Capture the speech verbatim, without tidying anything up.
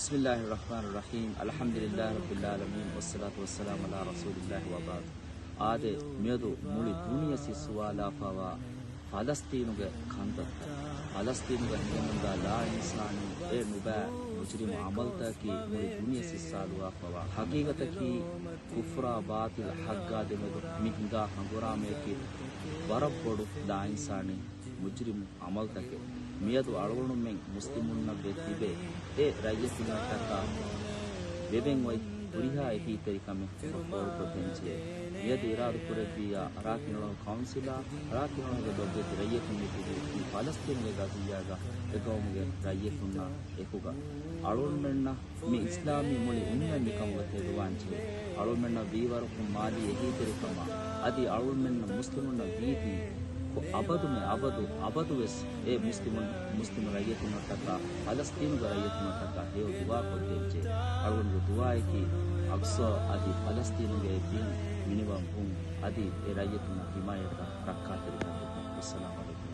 بسم الله الرحمن الرحيم. الحمد لله رب العالمين، والصلاة والسلام على رسول الله وبعد. އާދެ، މިއަދު މުޅި ދުނިޔެ ސިއްސުވާލާފަވާ ފަލަސްތީނުގެ ކަންތައްތައް، ފަލަސްތީނުގަ ހިނގަމުންދާ ލާއިންސާނީ އެ ނުބައި މުޖްރިމު ޢަމަލުތަކަކީ މުޅި ދުނިޔެ ސިއްސާލުވާފަވާ ޙަޤީޤަތަކީ، ކުފްރާ ބާޠިލް ޙައްޤާ ދެމެދު މި ހިނގާ ހަނގުރާމަޔަކީ ވަރަށް ބޮޑު ލާއިންސާނީ މުޖްރިމު ޢަމަލުތަކެއް. މިއަދު އަޅުގަނޑުމެން މުސްލިމުންނަށް ވެ ތިބެ، އެ ރައްޔިތުންނަށްޓަކާ ވެވެން އޮތް ހުރިހާ އެހީތެރިކަމެއް ފޯރުކޮށްދޭންޖެހޭ. މިއަދު އިރާދަކުރެއްވިއްޔާ، އަރާކިނުޅު ކައުންސިލާ، އަރާކިނުޅުގެ ލޮބުވެތި ރައްޔިތުން މިތިބީ މި ފަލަސްތީނުގެ ގަޟިއްޔާގަ އެ ޤައުމުގެ ރައްޔިތުންނާ އެކުގަ. އަޅުގަނޑުމެންނަށް މި އިސްލާމީ މުޅި އުންމަތް މިކަމުގަ ތެދުވާންޖެހޭ. އަޅުމެންނަށް ވީވަރަކުން މާލީ އެހީތެރިކަމާ، އަދި އަޅުމެންނަށް މުސްލިމުންނަށް ވީތީ އަބަދުމެ އަބަދު، އަބަދުވެސް އެ މުސްލިމުން، މުސްލިމު ރައްޔިތުންނަށްޓަކާ، ފަލަސްތީނުގެ ރައްޔިތުންނަށްޓަކާ ހެޔޮ ދުޢާ ކޮށްދޭންޖެހޭ. އަޅުގަނޑުގެ ދުޢާއަކީ އަޤްޞާ އަދި ފަލަސްތީނުގެ އެ ބިން މިނިވަން ވުން އަދި އެ ރައްޔިތުންނަށް ޙިމާޔަތާ ރައްކާތެރިކަން ދެއްވުން. ވައްސަލާމު ޢަލައިކުމް.